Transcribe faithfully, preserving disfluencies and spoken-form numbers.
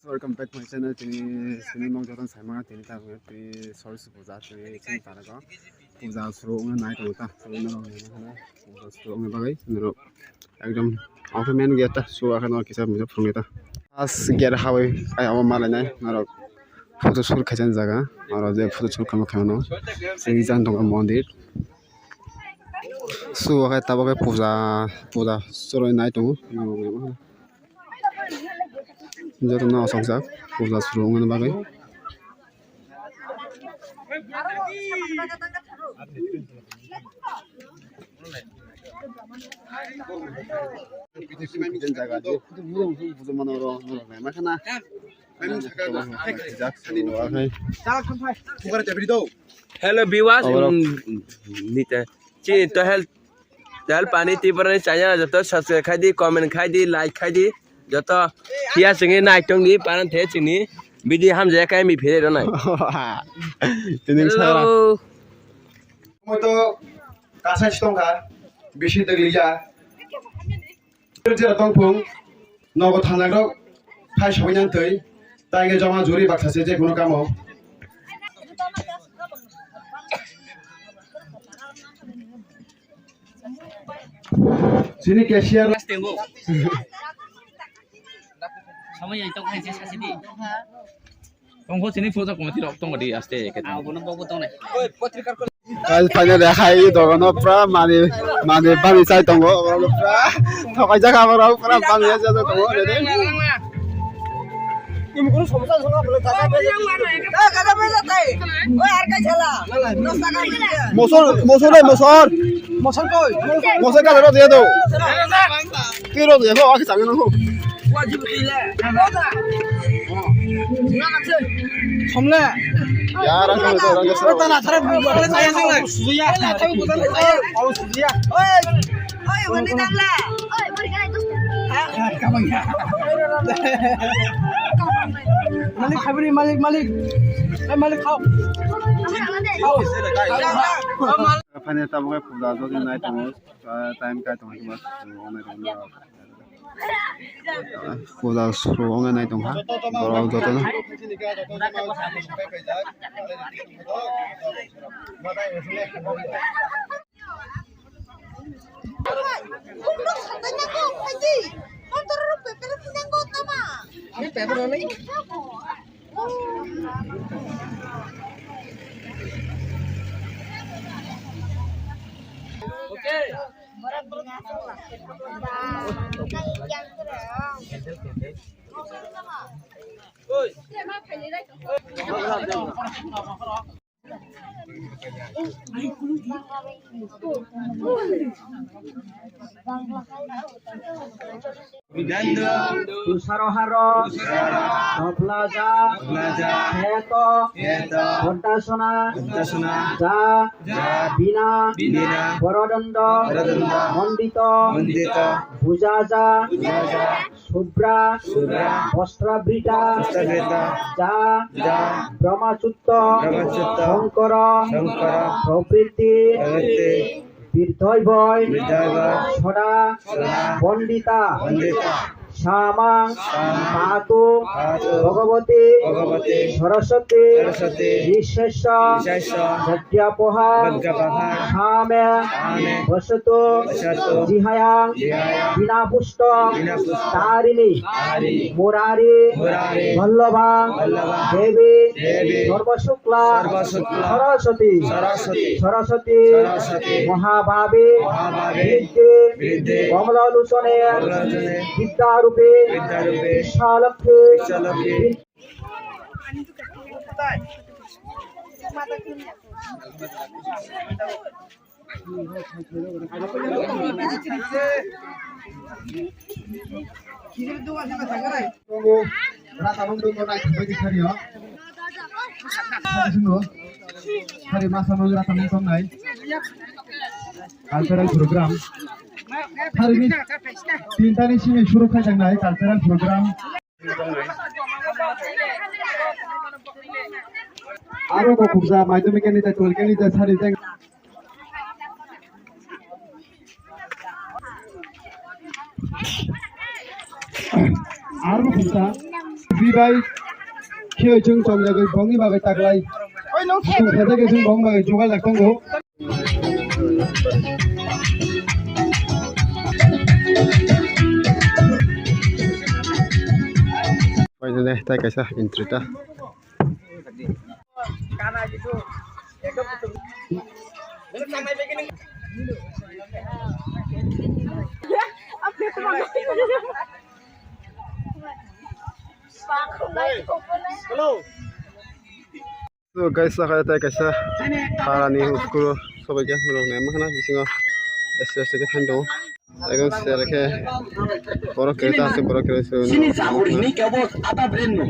Welcome back my channel. Tini sini mong joton saimang tini ta tini sorsi puja tini sini tarago puja suru wngnai tongo ta suru wngnai tongo ta puja suru wngnai bagwi norok ekdom open man gate ta suru akhano kisa misa phunuknai ta as gate hawi ai abo malainai norok photo shoot khaijani jaga oro je photo shoot khaima khaimano sini jang tongo mondir suru khe tabuk khe puja puja chorwi nai tongo. Jotono asokjak puja suru wngmani bagwi. Hello viewers, um, nita chini to help Dal pani Tripura ni channel joto subscribe khai di, comment khai di, like khai di. Joto phiya chwngwi nai tong di, paran the chwngni video hamjaya kai mi phire ronai. Tini Hello. Moi to kasai si tongkha, bisi degli ya. Jera tongphung, nogo thangnai rok phai sabai nang twi, tai nge joma juri baksa se je kuno kamo. Chini cashier. Samai yang tong hai je sasi di. Tongkho chini puja committee rok tong di aste ke. Ah, bono bobo tong nai. Guys, finally hai dogano pura mani mani bani chai tongo, oro pura thokai jaga oro pura bani ya jaga tongo, ready? Mosor, mosor, mosor. Mosor koi? Mosor ka jaro dia do. Tiro dia ko aki sangi nang ko. Somle. Ya, rang ko, rang ko. Tana thara bu, bu, bu, bu, suya. Oi, oi, wani damla. Oi, bori kai dosta. Malik khabri, malik, malik. Eh, malik khao. Khao. Phane tabuk puja jodi nai tongo, time kai tongo, puja suru wngnai tongkha borok jotono. Tusaroharo, Toplaja, Heto, Poddasona, Ja, Bina, Borodondo, Mondito, Bujaja, Subra, Subra, Bostrabrita, Bostrabrita, Ja, Ja, Brahmachutto, Brahmachutto, Shankara, Shankara, Probriti, Probriti, Birdoiboi, Birdoiboi, Soda, Soda, Pondita, Pondita, Samang, Samang, Patu, Patu, Bhagavati, Bhagavati, Saraswati, Saraswati, Nishesha, Nishesha, Jagyapoha, Jagyapoha, Same, Same, Vasatu, Vasatu, Jihayang, Jihayang, Bina Pusto, Bina Pusto, Tarini, Tarini, Murari, Murari, Vallabha, Vallabha, Devi, Devi, Sarva Shukla, Sarva Shukla, Saraswati, Saraswati, Saraswati, Saraswati, Mahabhabi, Mahabhabi, Bridhi, Bridhi, Kamala Lochone, Kamala Lochone, Vidya Rupi, Vidya Rupi, Vishalakshmi, Vishalakshmi, Hari masa nung rata nung tongnai cultural program. Hari ni tinta ni simi suru khai jangnai cultural program. Aro ko khukja madhyamik ni tai twelve ni tai sari jang. Bibai khiyoi chwng chomjagwi bongni bagwi taklai. Chwng sajagwi chwng bong bagwi jugal jak tongo. Finally, tai kaisa entry ta. Hello. So guys, sakha tai kaisa harani school sobai khe norok nai makhana bisingo S C S T khe thango. Ekdom sere khe borok kere ta ase, borok kere se. Sini jaguri ni kebo ata bren no.